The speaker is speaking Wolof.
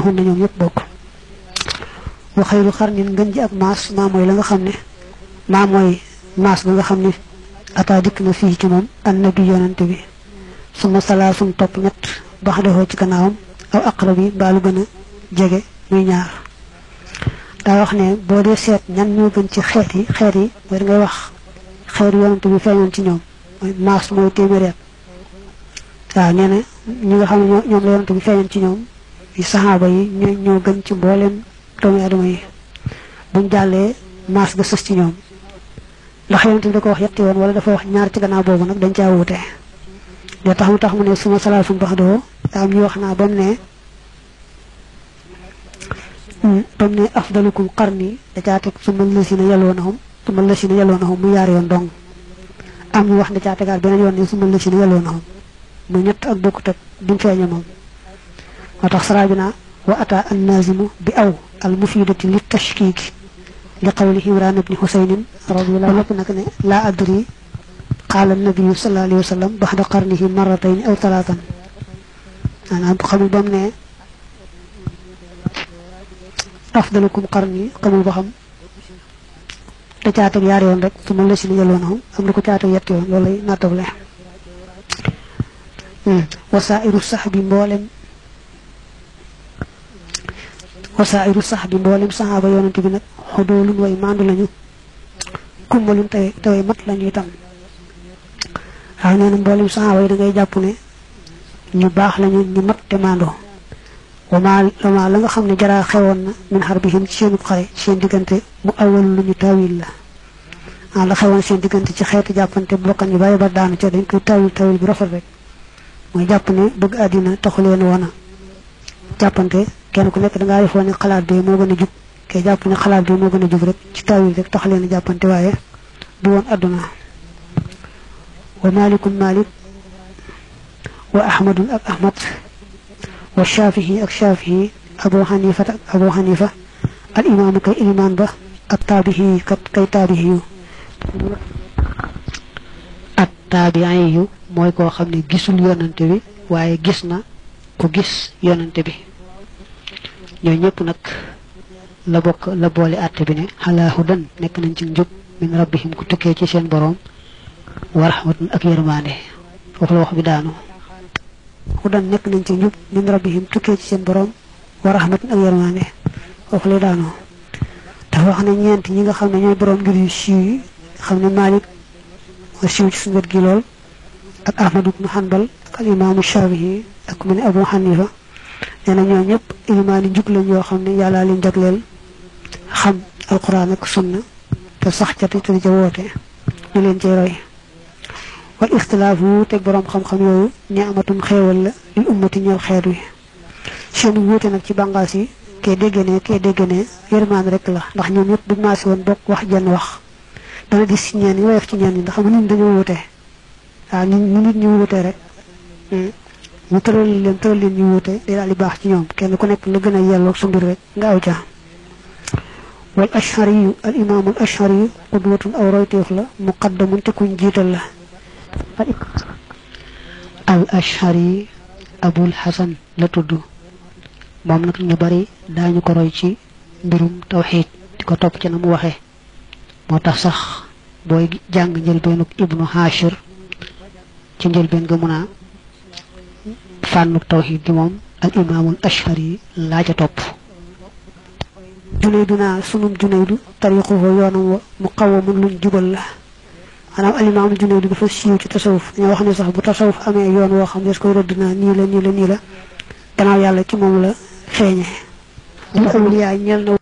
hon ñoom yëpp bokk wa xayru xarnin ngën ji ak maas maa mooy la nga xam ne maa mooy maas ba nga xam ne ataa dikk na fii ci moom annabi yonante bi suma salaasun topp ñett bax defoo ci gannaawam aw aqrab yi mbaa lu gën a jege muy ñaar daa wax ne boo dee seet ñan ñoo gën ci xeet yi mooy dangay wax xeetu yonante bi feeñoon ci ñoom mooy maas mooy téeméeri at waaw nee na ñi nga xam ne ñoom la yonante bi feeñoon ci ñoom yi saxaaba yi ñoo gën ci mbooleem doomu aadama yi buñ jàllee maas ga sës ci ñoom ndax yonante bi da ko wax yetti yoon wala dafa wax ñaar ci gannaaw boobu nag dañ caa wuute yoo tax mu ne suma salaasum bax doo daa am ñu wax naa ba mu ne afdalukum qarni da caa teg suma lasina yaloonahum mu yaar yoon dong am ñu wax da caa tegaat beneen yoon ne suma lasina yaloonahum mu ñett ak bokkut ak duñ feeñe moom moo tax saraa bi naa wa ata annazimu bi aw al mufidati li tashkiki li qawli Imran ibni Husaynin radiyallahu anhu nag ne laa adri qaala annabiyu sallallahu alayhi wa sallam baxda qarnihi marratayn aw talaatan maanaam xamul ba mu ne afdalukum qarni xamul ba xam da caateg yaar yoon rek su ma la si ne yaloonahum am na ko caateg yett yoon loolu lay nattable wasairu sax bi mboolem saxaaba yonante bi nag xodoolun way maandu lañu kummalun taway mat lañu itam waaw nee na mboolem saxaaba yi da ngay jàpp ne ñu baax lañu ñu mat te maandoo wama la nga xam ne jaraa xewoon na min xarbihim ci seenub xare ci seen diggante mu awal lu ñu tawil la la xewoon seen diggante ci xeetu jàppante bokkan yu bàyyi ba daanu ca dañ koy tawil bu rafet rek mooy jàpp ne bëgg àddina taxu leen woon a jàppante kenn ku nekk dangaa defoon ne xalaat bi moo gën a jub kay jàpp ne xalaat bi moo gën a jub rek ci tawil rek tax leen a jàppante waaye du woon àdduna wa malikun malik wa ahmadun ak ahmad wa shafii ak shafii abu hanifa al imaamu kay ilimaan ba ak taabihi kat kay taabihi at taabiin yu mooy koo xam ne gisul yonante bi waaye gis na ku gis yonante bi ñoo ñëpp nag la boole àtte bi ne ala hudan nekk nañ ci njub min rabbihim ku tukkee ci seen boroom wa rahmatun ak yërmaande foofu la wax bi daanu hudan nekk nañ ci njub min rabbihim tukkee ci seen boroom wa rahmatun ak yërmaande foofu lay daanu dafa wax ne ñeent ñi nga xam ne ñooy boroom ngir yu siiw yi xam ne Malik moo siiw ci suñu wet gi lool ak Ahmad ibnu Hanbal ak al imaamu Shaafi'i ak ku mel ne Abu Hanifa nee na ñoo ñëpp ilimaani njub lañ yoo xam ne yàllaa leen jagleel xam alquran ak sunna te sax ca te di ca woote ñu leen cay roy wal ixtilaafu teg boroom xam-xam yooyu ni'matun xéewal la lil ummati ñeel xeet wi seen wuute nag ci bàngaas yi kee dégg ne yërmaan rek la ndax ñoom ñëpp buñ maasi woon bokk wax jenn wax dana dis ci ñeen ñi woyof ci ñeen ñi ndax nit ñi dañoo wuute waaw nit ñi wuute rek ñu tëral leen ñu wuute day daal di baax ci ñoom kenn ku nekk la gën a yelloog sa mbir rek nga aw ca wal ashariyu al imaamul ashariyu qudwatun aw royteef la muqaddamun te kuñ jiital la al ashari abul hasan la tudd moom nag ñu bari daañu ko roy ci mbirum tawxiid di ko topp ci na mu waxee moo tax sax booy jàng njëlbeenuk ibnu hashir ci njëlbeen ga mun a fànnuk tawxiid gi moom al imaamul ashari laa ca topp junaydu naa sunum junaydu tariquhu yoonam wa mu qawamun luñ jubal la maanaam al imaamul junaydu dafa siiw ci tasawuf dañoo wax ne sax bu tasawuf amee yoon woo xam ne des koy rëdd naa nii la gannaaw yàlla ci moom la feeñe li awliyaa ñeel na